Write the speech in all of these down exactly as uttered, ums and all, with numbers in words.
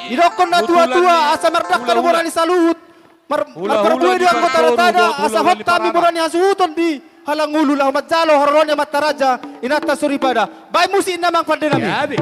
Didokkon na tuatua, asa mardangka do boru ni saluhut. Marparbue do anggo tanda-tanda, asa hot hami boru ni hasuhuton di halangulu laho manjalo haroro ni amanta raja, inanta soripada. Baen musik na, amang pande nami.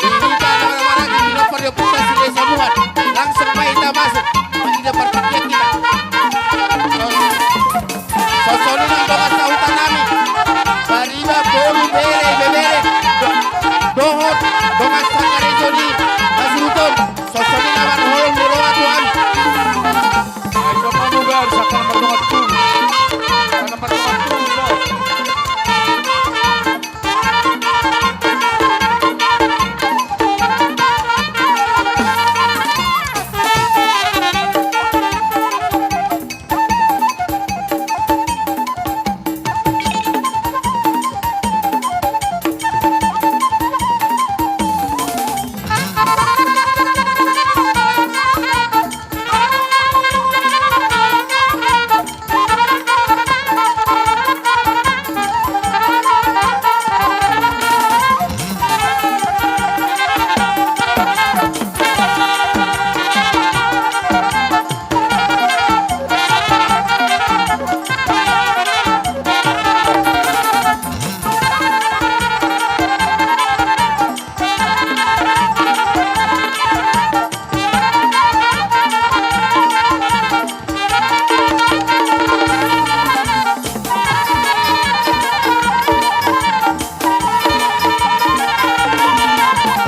Ini tanah orang-orang yang tidak perlu punya sudah sambungan. Langsung baen hita masuk. Ini dapat perhatian kita. Songon i nang dongan sahuta nami. Pariba, boru, bere, ibebere. Do-, dohot dongan sakarejo ni hasuhuton. Songon i nang marholong ni roha tu hami. Ai, coba bubar, saka mardongan tu. Saka mardongan tu, do.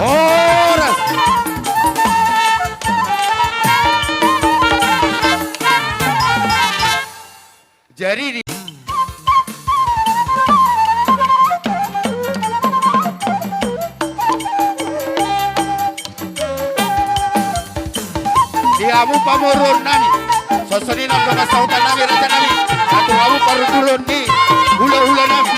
Horas. Jadi di, di hamu pamoruon nami, songon i nang dongan sahuta nami, raja nami, atu hamu parhundulon ni hulahula nami.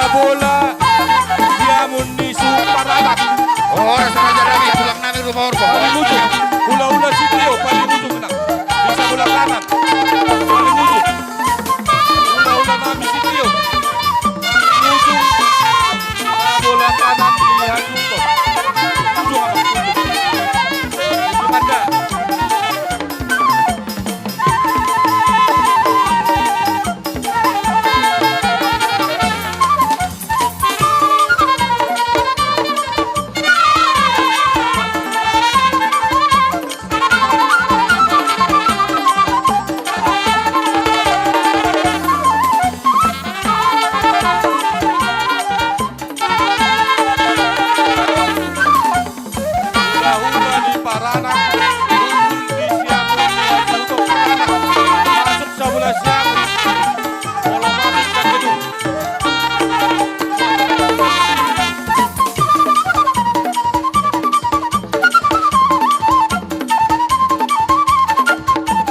Bola siamun ni Suparanak. Oh, raja nami, tulang nami Ruma Horbo. Paling ujung. Hula-hula Sitio, paling ujung, nang. Bisa bola kanan. Paling ujung. Hula-hula nami Sitio. Paling ujung. Ah, bola kanan di Hajuto. Ujung apa? Ujung. Ujung anda. Hula-hula ni Paranak, ujung di siamun ni Hajuto Paranak. Masuk sabola siamun. Bola masuk sian gedung.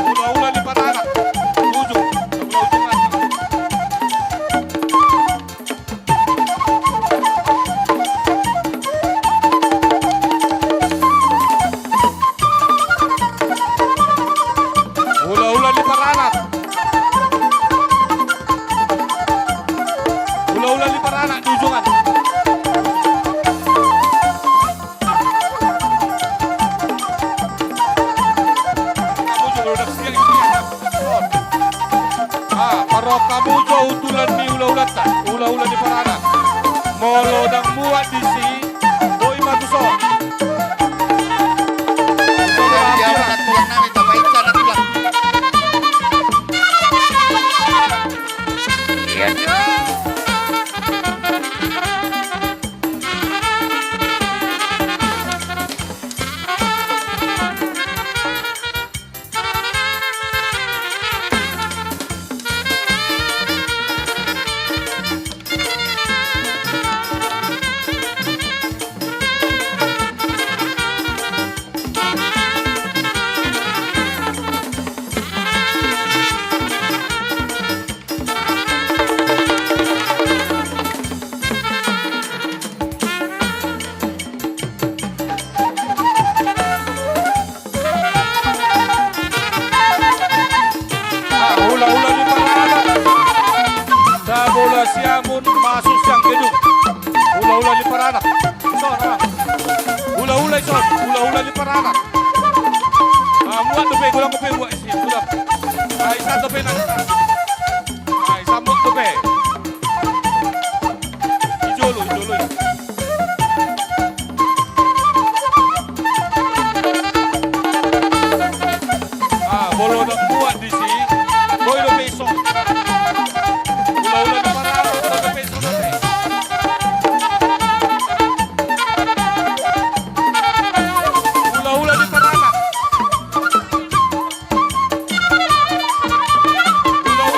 Hula-hula ni Paranak. Ujung. Sabola ujung. Hula-hula ni Paranak. Hula-hula ni Paranak di ujungan. Ah, parroha hamu jo utulan ni hula-hulanta, hula-hula ni Paranak. Molo ndang muat disi, boi ma tuson. Tulang nami, tapainta na tulang. Iya, iya. Ah, hula-hula ni Paranak. Sabola siamun masuk sian gedung. Hula-hula ni Paranak. Ison, ah. Hula-hula ison, hula-hula ni Paranak. Ah, muat dope, godang dope muat disi, godang. Ah, isa dope nang. Ah, isa muat dope. Ijolo, ijolo. Ah, molo ndang muat disi, boi dope ison. Hula-hula ni Paranak, boi dope ison dope. Hula-hula ni Paranak. Hula-hula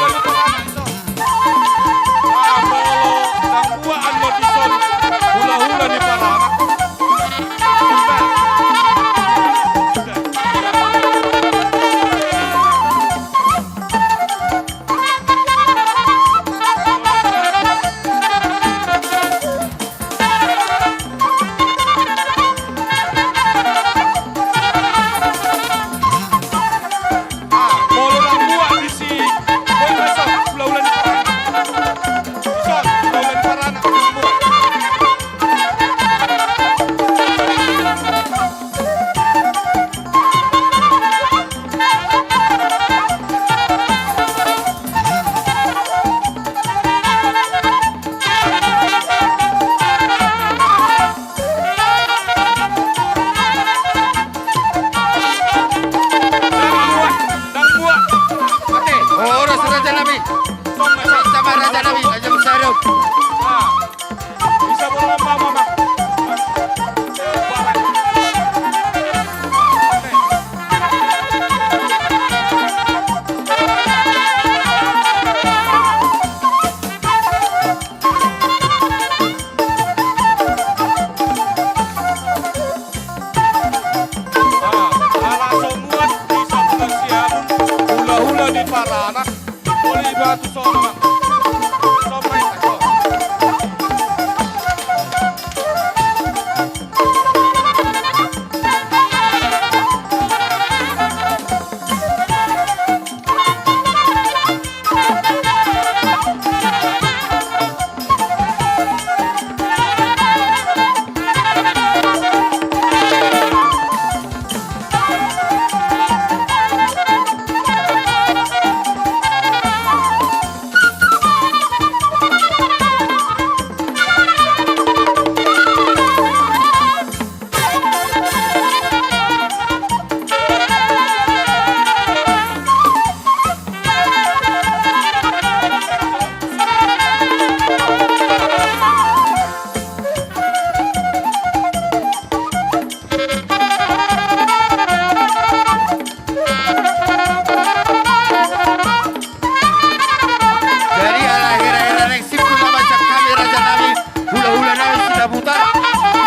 Hulahula nami Sidabutar.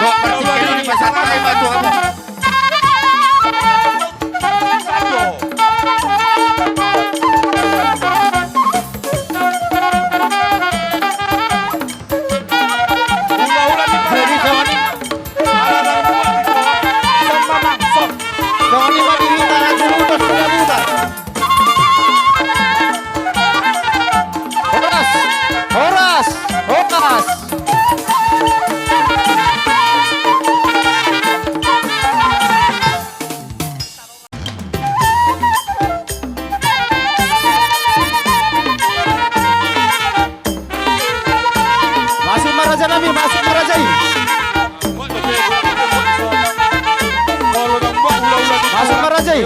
Dohot partingkian ni pasahat nami ma tu hamu. Hulahula ni parhata. Songon i ma di hita na juru dos Sidabutar. Horas, horas, horas. Masuk ma raja nami, masuk ma raja i. Masuk ma raja i.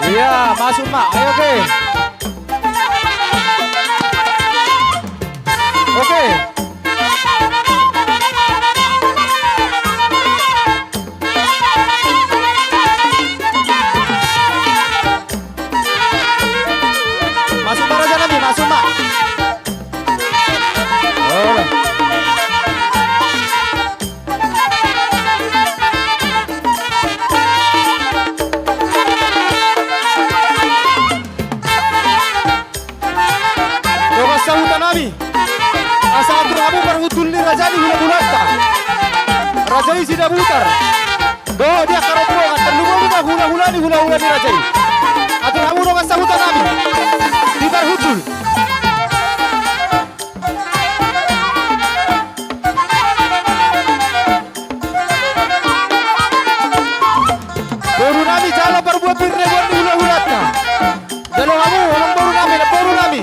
Iya, masuk ma. Ayo, oke. Oke. Masuk ma raja nami, masuk ma. Olo. Dongan sahuta nami. Asa atur hamu parhundul ni raja ni hulahulanta. Raja i Sidabutar. Dohot di angka rombongan, tarlumobi ma hulahula ni hulahula ni raja i. Atur hamu dongan sahuta nami. Di parhundul. Boru nami jalo parbue pir na boan ni hulahulanta. Jalo hamu, amang boru nami, namboru nami.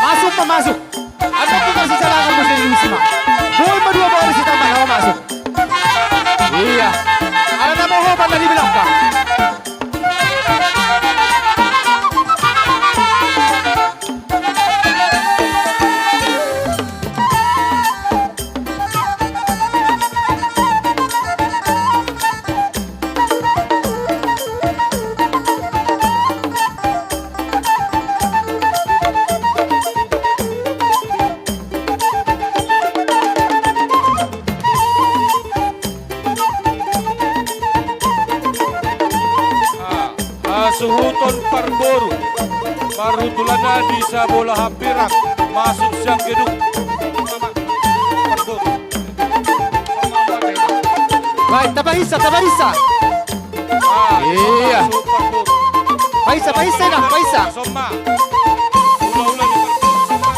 Masuk ma, masuk. Anda bukan si cadangan, bisa diisi ma. Boi ma dua boru si tambah nama masuk. Iya. Ada nama ho pada di belakang. Ah, hasuhuton parboru. Parhundulanna di Sabolahan Pirak, masuk sian gedung. Parboru. Baik, tapahinsa, tapahinsa. Ah, iya. Parboru. Pahinsa, pahinsa, Inang, pahinsa. Somma. Hulahula ni parboru, somma.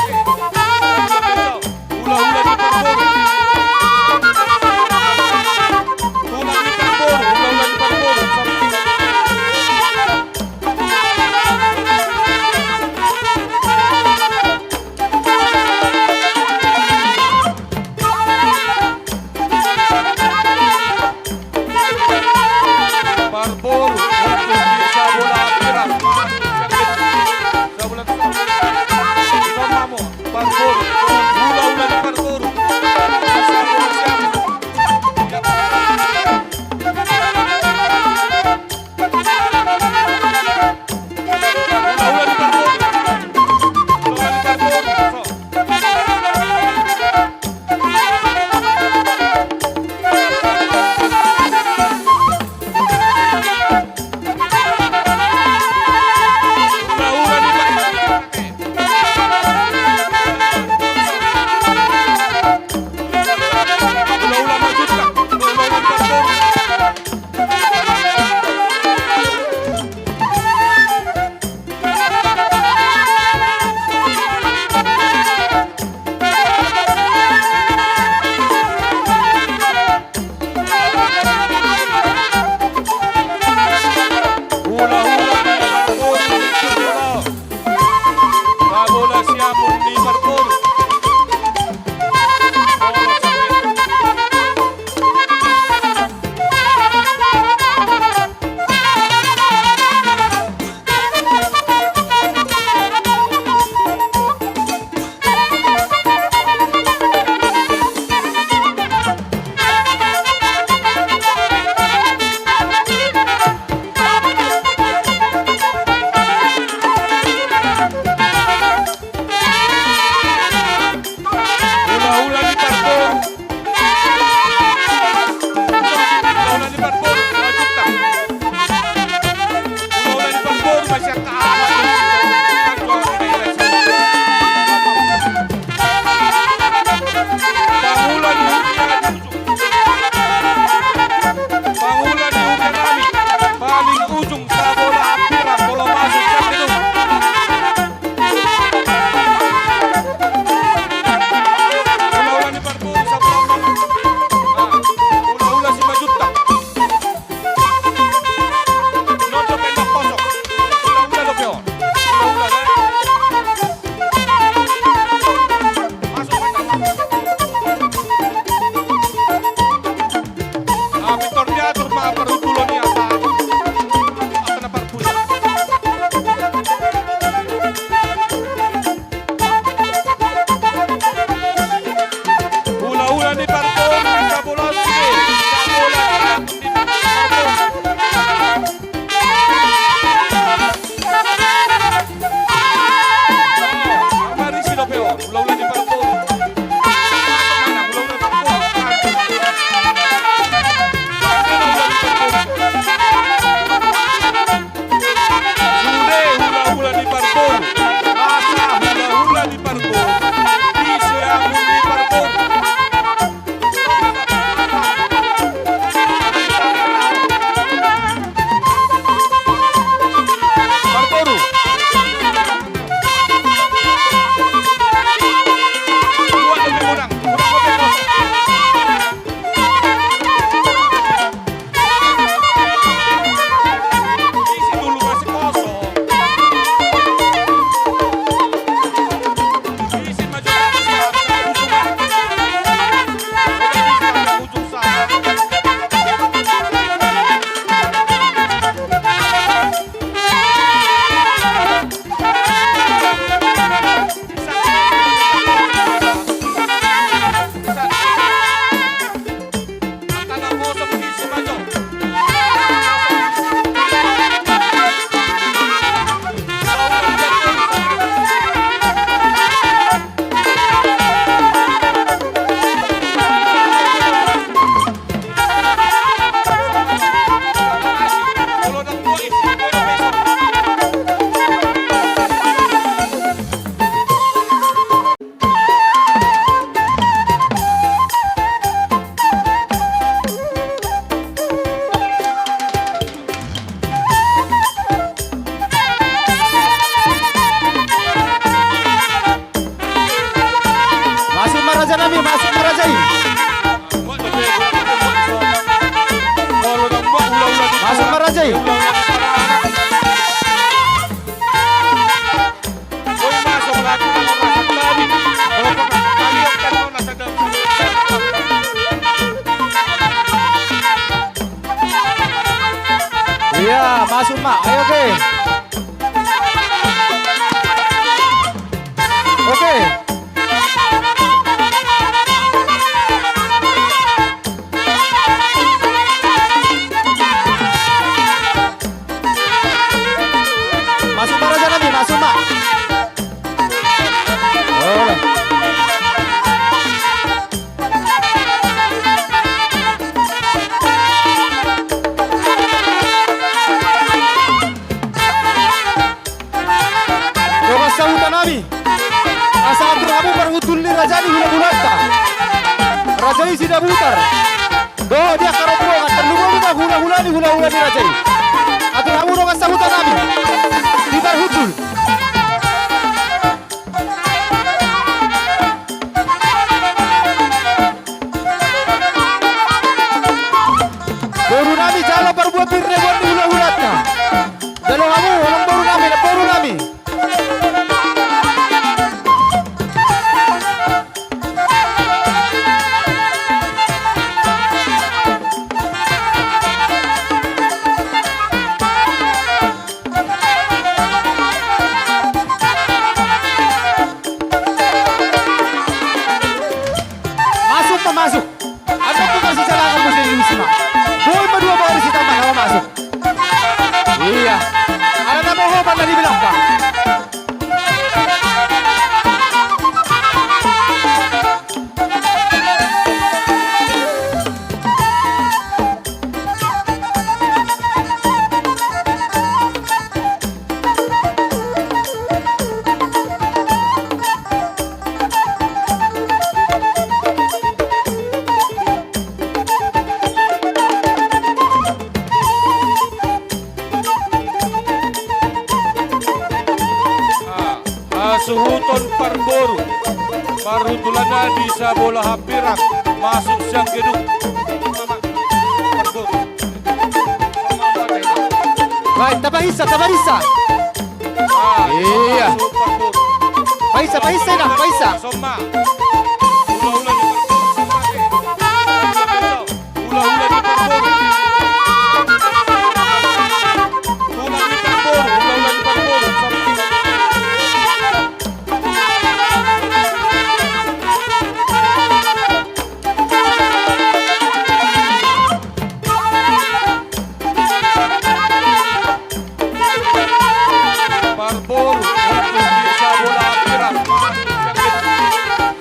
Hulahula ni parboru. Tulang ni parboru, hulahula ni parboru. Parboru, hulahula ni parboru. Bola siamun ni parboru. Hulahula ni parboru. Hulahula ni parboru, dua juta. Hulahula ni parboru, masih angka alat. Pangula ni Hulahula ni Hulahula ni paling ujung, sabola hampir, bola masuk, satu. Hulahula ni parboru, sabola. Ah, hulahula si Majuta. Non dope na kosong. Hulahula dope on. Hulahula, eh. Masuk, masuk. Ah, Victor diatur ma parhutulon i, apa? Apa na parhutulon? Hulahula ni parboru, sabola si, sabola ni parboru. Marisi dope on, hulahula ni parboru. Sude hulahula ni parboru. Asa hulahula ni parboru. Ise ahu ni parboru. Parboru. Masuk ma raja nami, masuk ma raja i. Masuk ma raja i. Iya, masuk ma. Ayo, oke. Oke. Masuk ma raja nami, masuk ma. Oh. Dongan sahuta nami. Asa atur hamu parhundul ni raja ni hulahulanta. Raja i Sidabutar. Dohot di angka rombongan, tarlumobi ma hulahula ni hulahula ni raja i. Atur hamu dongan sahuta nami. Di parhundul. Boru nami, jalo parbue pir ni hulahulanta. Jalo hamu, amang boru nami, namboru nami. Suhuton parboru. Parhundulanna di sabola hambirang. Masuk sian gedung. Parboru. Baik, tapahinsa, tapahinsa. Ah, iya. Masuk parboru. Pahinsa, pahinsa, Inang, pahinsa. Soma. Hula-hula di parboru, soma. Hula-hula di parboru. Hula di parboru, hula-hula di parboru. Parboru, sabola hambirang.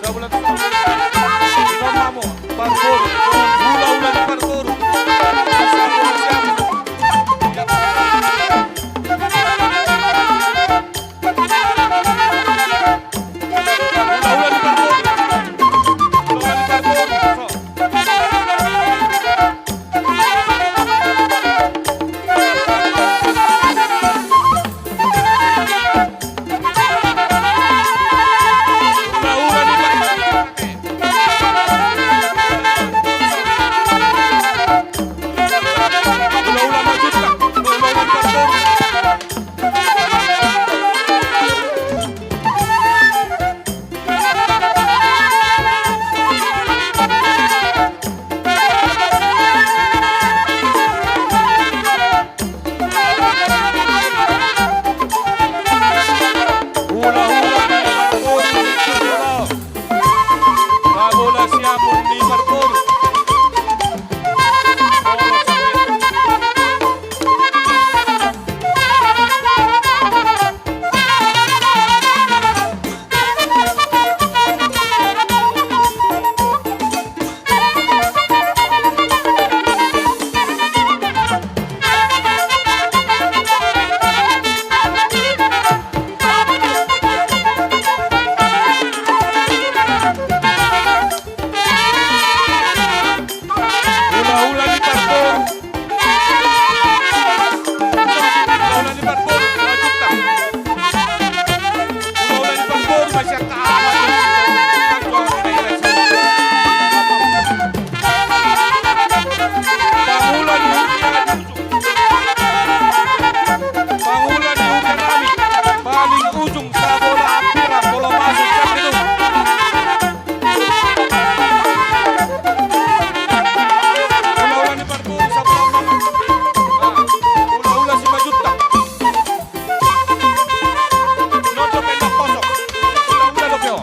Sabola, sabola. Parboru, hula-hula di parboru. Paling ujung sabola hambirang, molo masuk sian gedung. Hula-hula ni parboru sabola hambirang. Hula-hula Simanjuntak. Nonton main kosong. Hula-hula dope on.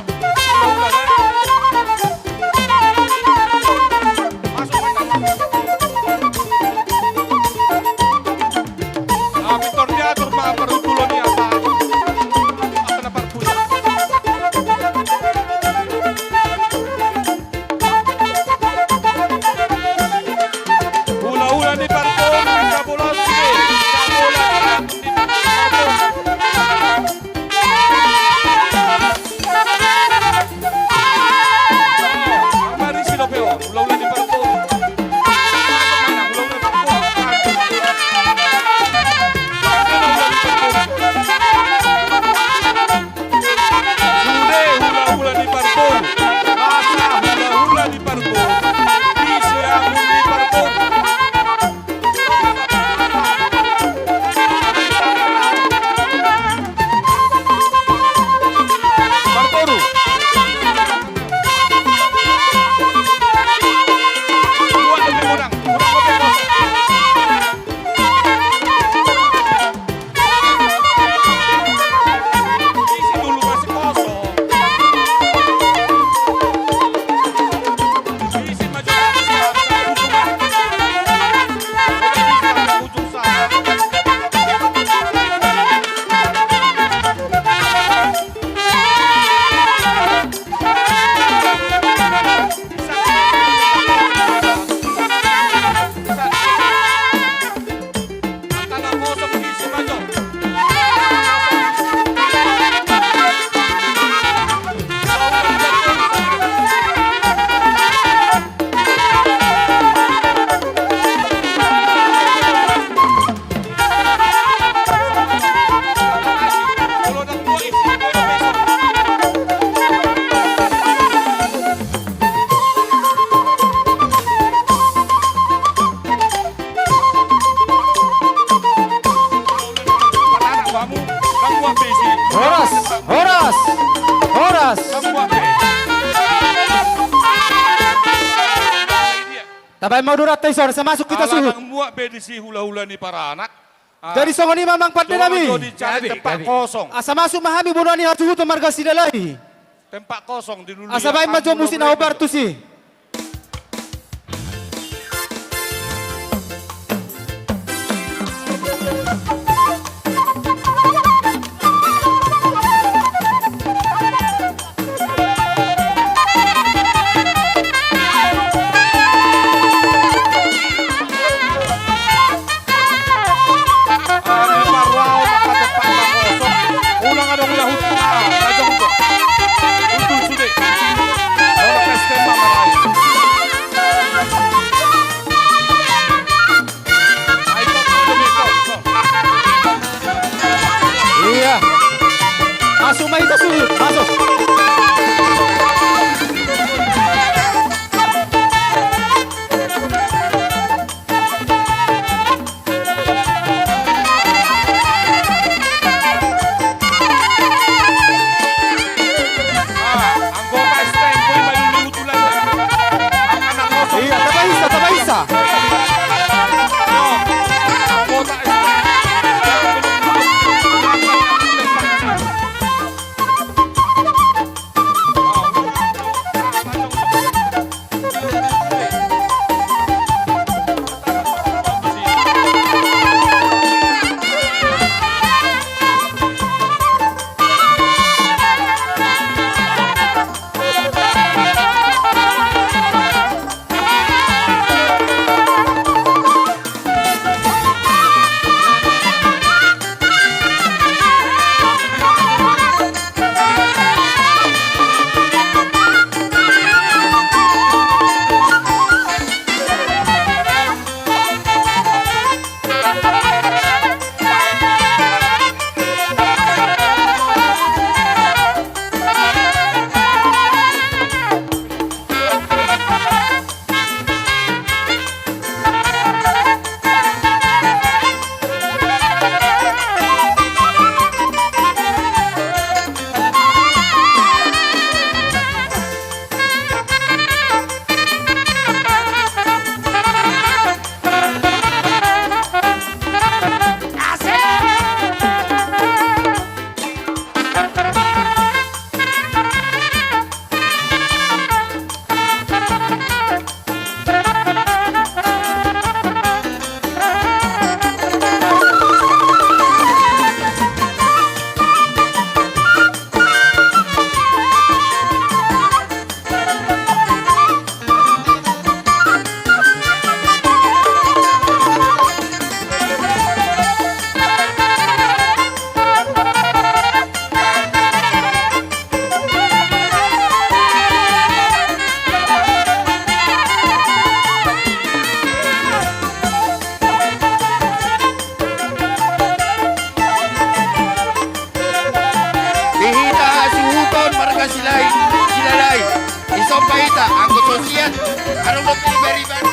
Tabaen ma uduranta dison, asa masuk hita suhut. Ala ndang muat be disi hulahula ni paranak. Ah. Jadi songon i ma amang pande nami. Jadi cari tempat kosong. Asa masuk ma hami bonoan ni hasuhuton marga Silalahi. Tempat kosong di lulu. Asa baen ma jo musik na hombar tusi. Iya. Masuk ma hita suhut, masuk. Iya, tapaisa, tapaisa. Di hita hasuhuton marga Silai, Silalahi. Isomba hita, anggo so siat, adong do pilibar-ibar.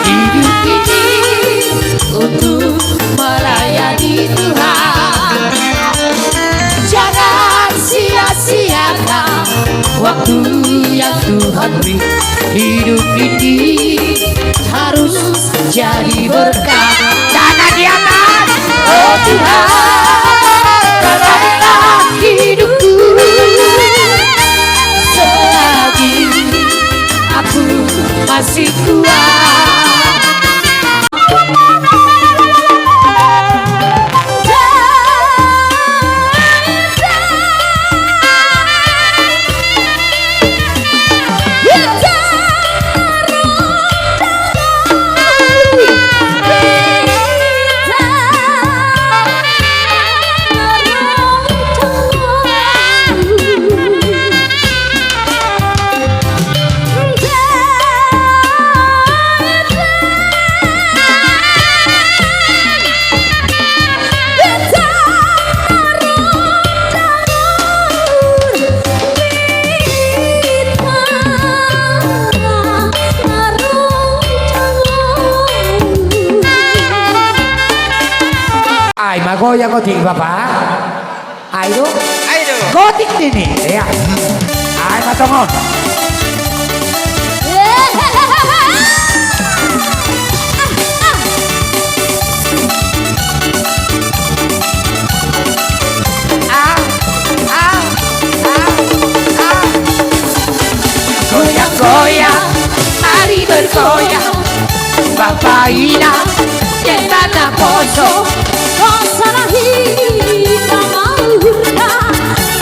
Hidup ini untuk melayani Tuhan. Jangan sia-siakan waktu yang Tuhan beri. Hidup ini harus jadi berkat. Tangan di atas. Oh Tuhan, Ai ma goyang otik, Bapak. Ai do. Ai do. Gotik nini. Ia. Ai ma tongon. Ah, ah, ah, ah. Goyang, goyang, mari bergoyang. Bapak Ina, di tanah poso. Pasalah hita ma uhurna,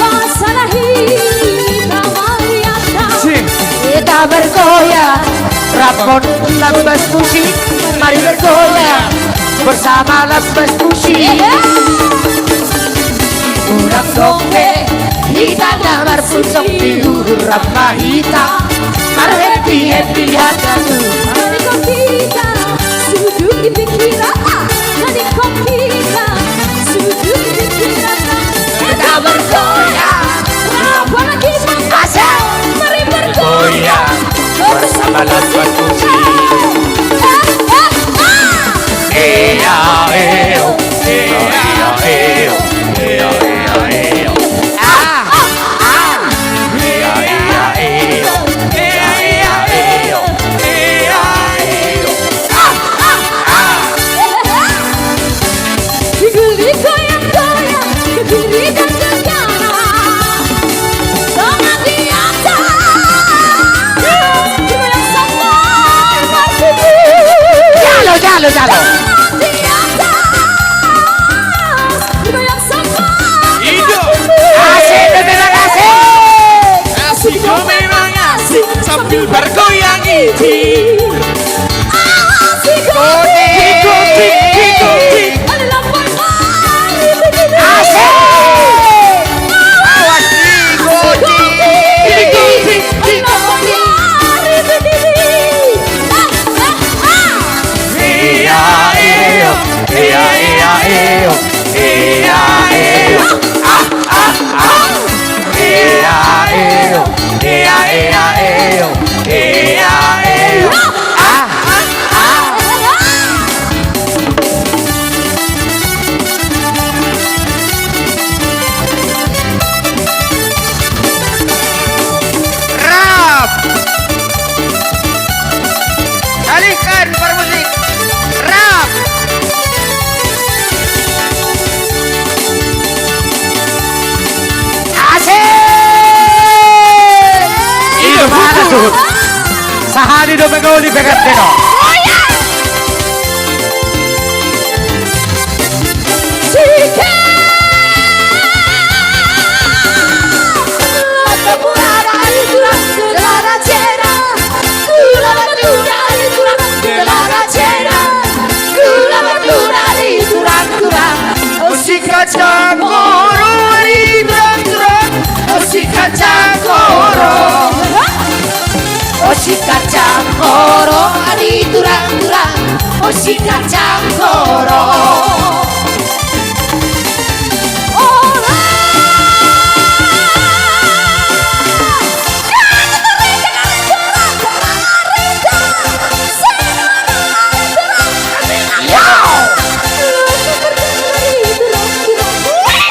pasalah hita ma uianta. Sing. Kita bergoyang, rap on Lambas Musik, mari bergoyang bersama Lambas Musik. Iya. Unang dong be hita na marpunsu, di uhur rap ma hita, marhappy-happy hata tu. Mari kok hita suduhi pikiran, ah, mari kok hita suduhi pikiran. Kita bergoyang. Apalagi asik. Mari bergoyang bersama Lambas Musik. Eh, eh, ah. Ea, eo, ea, ea, eo, ea, ea, eo. Ah, ah, ah. Ea, ea, eo, ea, ea, eo, ea, eo. Ah, ah, ah. Di guli goyang-goyang, ke kiri dan ke kanan. Tangan di atas. Goyang sampai berpikir. Jalo, jalo, jalo. Tangan di atas. Goyang sampai berpikir. Asik, terima kasih. Asik, kau memang asik sambil bergoyang ini. Asik, gotik, gotik, gotik. Asik. Awas, gotik. Gotik, gotik, gotik. Ea, eo, ea, ea, eo, ea, eo. Ah, ah, ah. Ea, eo, ea, ea, eo, ea, eo. Ah, ah, ah. Rap. Alihkan parmusik. Rap. Asik. Ido, mana tuh? Sahali do mengoli pegat deno. Osi kacang koro ari turang turang, osi kacang koro. Osi kacang koro ari turang turang, osi kacang koro.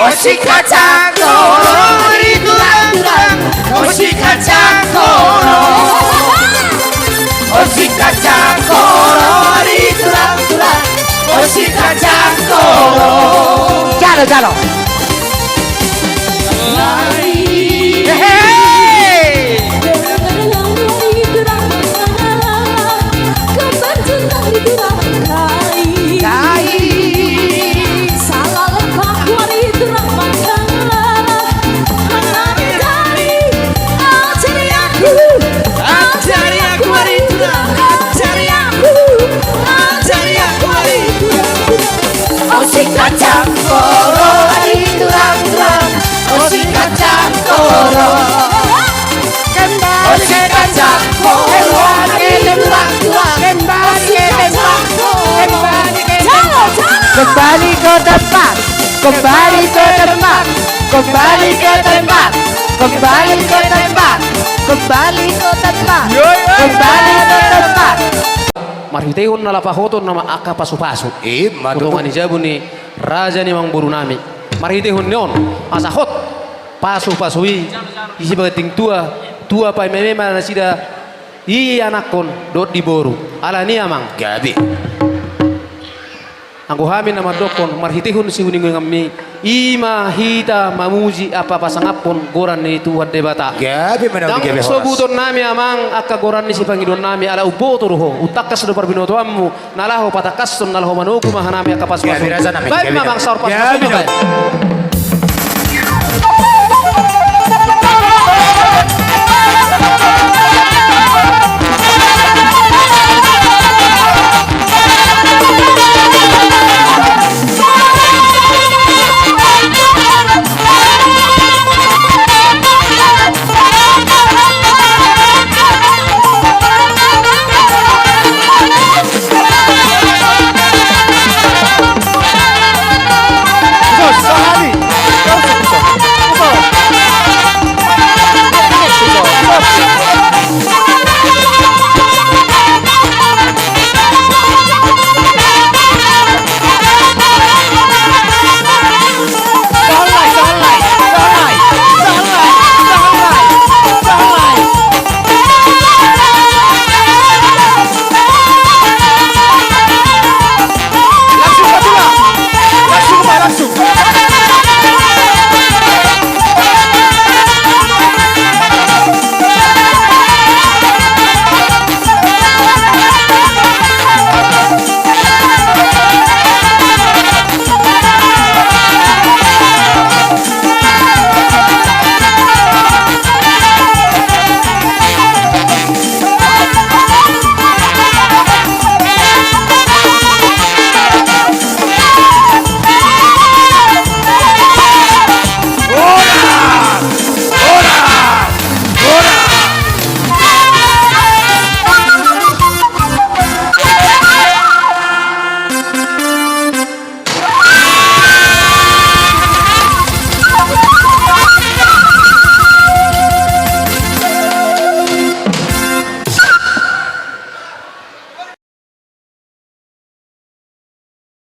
Osi kacang koro ari turang turang, osi kacang koro. Osi kacang koro ari turang turang, osi kacang koro. Jalo, jalo. Hehe. Osi kacang koro ari turang turang, osi kacang koro. Osi kacang koro ari turang turang. Kembali ke tempat. Kembali ke tempat. Kembali ke tempat. Kembali ke tempat. Kembali ke tempat. Kembali ke tempat. Kembali ke tempat. Marhitehon na lapahoton nama angka pasupasu. Ima tutu. Tonga ni jabu ni raja ni amangboru nami. Marhitehon ni on, asa hot pasupasu i, i sibagian tua, tua paima-ima nasida i anakkon dohot di boru. Alani amang. Gabe. Anggo hami na mandokkon, marhitehon siuninguninganmi, ima hita mamuji ampa pasangaphon goran ni Tuhan Debata. Gabe ma na. Ndang gabe horas. Sobuton nami amang, angka goran ni sipangidoan nami, ala umboto do ho, umtangkas do parbinotoanmu, na laho patangkashon, na laho manogu ma hanami angka pasupasu. Gabe raja nami, gabe. Baen ma amang saur pasupasu. Gabe.